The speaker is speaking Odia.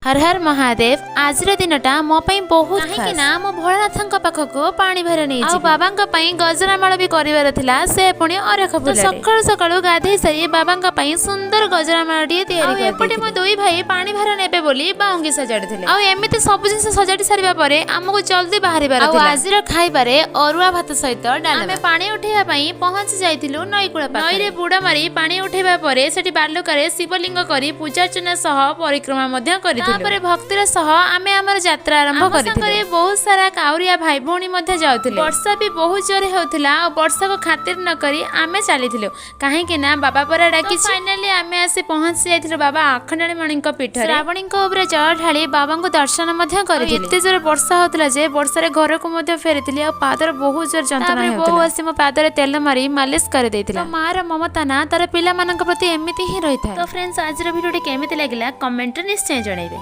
ହର ହର ମହାଦେବ। ଆଜିର ଦିନଟା ମୋ ପାଇଁ ବହୁତ, କାହିଁକି ନା ମୁଁ ଭୋଳାନାଥଙ୍କ ପାଖକୁ ପାଣି ଭାର ନେଇ ଆଉ ବାବାଙ୍କ ପାଇଁ ଗଜରା ମାଳ ବି କରିବାର ଥିଲା, ସେ ପୁଣି ଅରଖ ଫୁଲ। ସକାଳୁ ସକାଳୁ ଗାଧେଇ ସାରି ବାବାଙ୍କ ପାଇଁ ସୁନ୍ଦର ଗଜରା ମାଳଟିଏ ତିଆରି। ଏପଟେ ମୋ ଦୁଇ ଭାଇ ପାଣି ଭାର ନେବେ ବୋଲି ବାଉଙ୍ଗି ସଜାଡୁଥିଲେ। ଆଉ ଏମିତି ସବୁ ଜିନିଷ ସଜାଡି ସାରିବା ପରେ ଆମକୁ ଜଲ୍ଦି ବାହାରିବାର ଥିଲା। ଆଜିର ଖାଇବାରେ ଅରୁଆ ଭାତ ସହିତ ଡାଲମା। ଆମେ ପାଣି ଉଠେଇବା ପାଇଁ ପହଞ୍ଚି ଯାଇଥିଲୁ ନଈକୂଳ ପାଖରେ। ନଈରେ ବୁଡ଼ ମାରି ପାଣି ଉଠେଇବା ପରେ ସେଠି ବାଲୁକାରେ ଶିବଲିଙ୍ଗ କରି ପୂଜାର୍ଚ୍ଚନା ସହ ପରିକ୍ରମା ମଧ୍ୟ କରିଥିଲୁ। ତାପରେ ଭକ୍ତିର ସହ ଆମେ ଆମର ଯାତ୍ରା ଆରମ୍ଭ କରିଥିଲୁ। ବହୁତ ସାରା କାଉରିଆ ଭାଇ ଭଉଣୀ ମଧ୍ୟ ଯାଉଥିଲେ। ବର୍ଷା ବି ବହୁତ ଜୋରେ ହେଉଥିଲା ଆଉ ବର୍ଷାକୁ ଖାତିର ନ କରି ଆମେ ଚାଲିଥିଲୁ, କାହିଁକି ନା ବାବା ପରା ଡାକିଛି। ଫାଇନାଲି ଆମେ ଆସି ପହଞ୍ଚି ଯାଇଥିଲୁ ବାବା ଆଖଣ୍ଡଳମଣିଙ୍କ ପୀଠରେ। ଶ୍ରାବଣୀଙ୍କ ଉପରେ ଜଳ ଢାଳି ବାବାଙ୍କୁ ଦର୍ଶନ ମଧ୍ୟ କରିଥିଲି। ଏତେ ଜୋରେ ବର୍ଷା ହେଉଥିଲା ଯେ ବର୍ଷାରେ ଘରକୁ ମଧ୍ୟ ଫେରିଥିଲି ଆଉ ପାଦର ବହୁତ ଜୋର ଯନ୍ତ୍ରଣା ହେଉଥିଲା। ବୋଉ ଆସି ମୋ ପାଦରେ ତେଲ ମାରି ମାଲିସ କରିଦେଇଥିଲା। ମାର ମମତା ନା ତାର ପିଲାମାନଙ୍କ ପ୍ରତି ଏମିତି ହିଁ ରହିଥାଏ। ତ ଫ୍ରେଣ୍ଡସ୍, ଆଜିର ଭିଡ଼ିଓଟି କେମିତି ଲାଗିଲା, କମେଣ୍ଟରେ ନିଶ୍ଚୟ ଜଣାଇବେ।